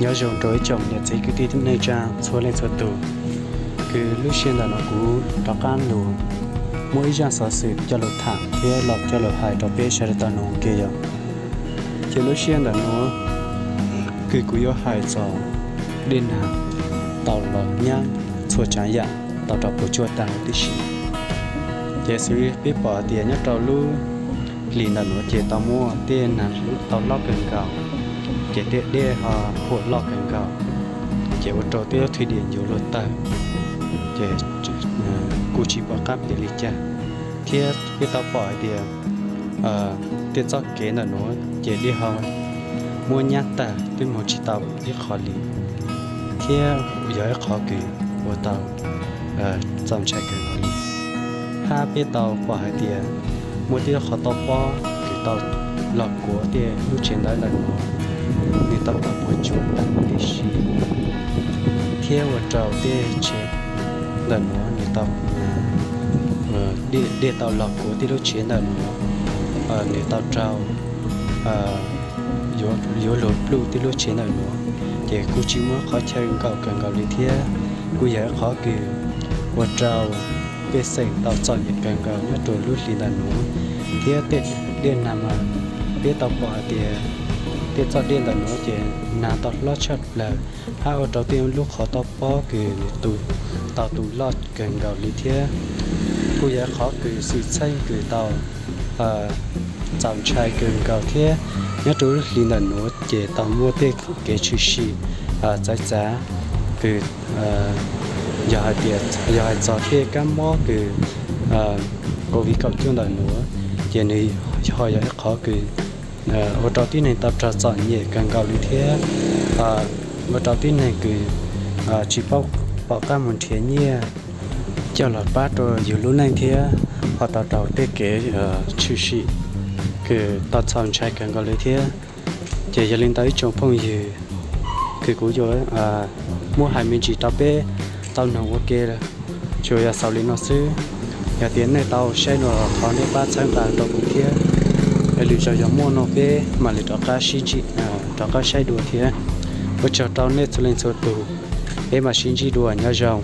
Nyob zoo rau ib tsoom niam txiv kwv tij neej tsa txhua leej txhua tus. Kws lub sij hawm ntawm no kuv rov qab los muab ib zaj xov xwm coj los tham thiab los coj los hais rau peb sawv daws tau mloog ua ke yom. Ces lub sij hawm ntawm no kws kuv yuav hais txog dej nag tau los nyab txhua tsav yam tau rau puas tsuaj tag huv tib si. Ces xws peb pom tias nyob rau lub hlis ntawm no ces tau muaj tej nag tau loj kawg nkaus, ces tej dej ho huam loj kawg nkaus, ces ua rau tej lub thwj dim yuav luag tawg, ces kuj tsis pom qab piav li cas. Thiab peb tau pom hais tias tej txoj kev ntawm no ces dej ho muab nyab tawg twb mus tsis tau ib qho li, thiab yog ib qhov kws ua tau txaus ntshai kawg nkaus li. Hab peb tau pom hais tias muaj tej qhov toj pob kws tau los kuav tej lub tsev ntawd ntawm no, nws tau tau puas tsuaj tag huv tib si, thiab ua rau tej tsev ntawm no nws tau, dej tau los kuav tej lub tsev ntawm no, nws tau rau yuav luag pluj tej lub tsev ntawm no, ces kuj tsis muaj qhov chaw nkaum kawg nkaus li thiab. Kuj yog ib qhov kws ua rau pej xeem tau txom nyem kawg nkaus nyob rau lub hlis ntawm no, thiab tej dej nag mas peb tau pom hais tias tej txoj dej ntawm no ces nag tau hlob tshaj plaws, hab ua rau tej lub qhov toj pob kws nws tau tu loj kawg nkaus li thiab. Kuj yog qhov kws xwm txheej kws tau txaus ntshai kawg nkaus thiab. Nyob rau lub hlis ntawm no ces tau muaj tej kev tshwm sim txawv txav kws yog hais tias, yog hais txog tej kab mob kws COVID kaum cuaj ntawm no, ces nws ho yog ib qhov kws ua rau tib neeg tau raug txom nyem kawg nkaus li thiab, ua rau tib neeg kws tsis paub pom qab mus nrhiav nyiaj coj los pab rau yus lub neej thiab ho tau raug tej kev tshwm sim kws tau txaus ntshai kawg nkaus li thiab. Ces yog li ntawd ib tsoom phooj ywg, kws kuv yuav muab hais me ntsis rau peb tau mloog ua ke, tsuas yog xaus li no xwb. Yog tias nej tau saib no los thov nej pab txhawb nqa rau kuv thiab, es lwm zaus yog muaj no peb mam li rov qab sib ntsib, rov qab saib dua thiab. Ua tsaug rau nej txhua leej txhua tus, peb mam sib ntsib dua, nyob zoo.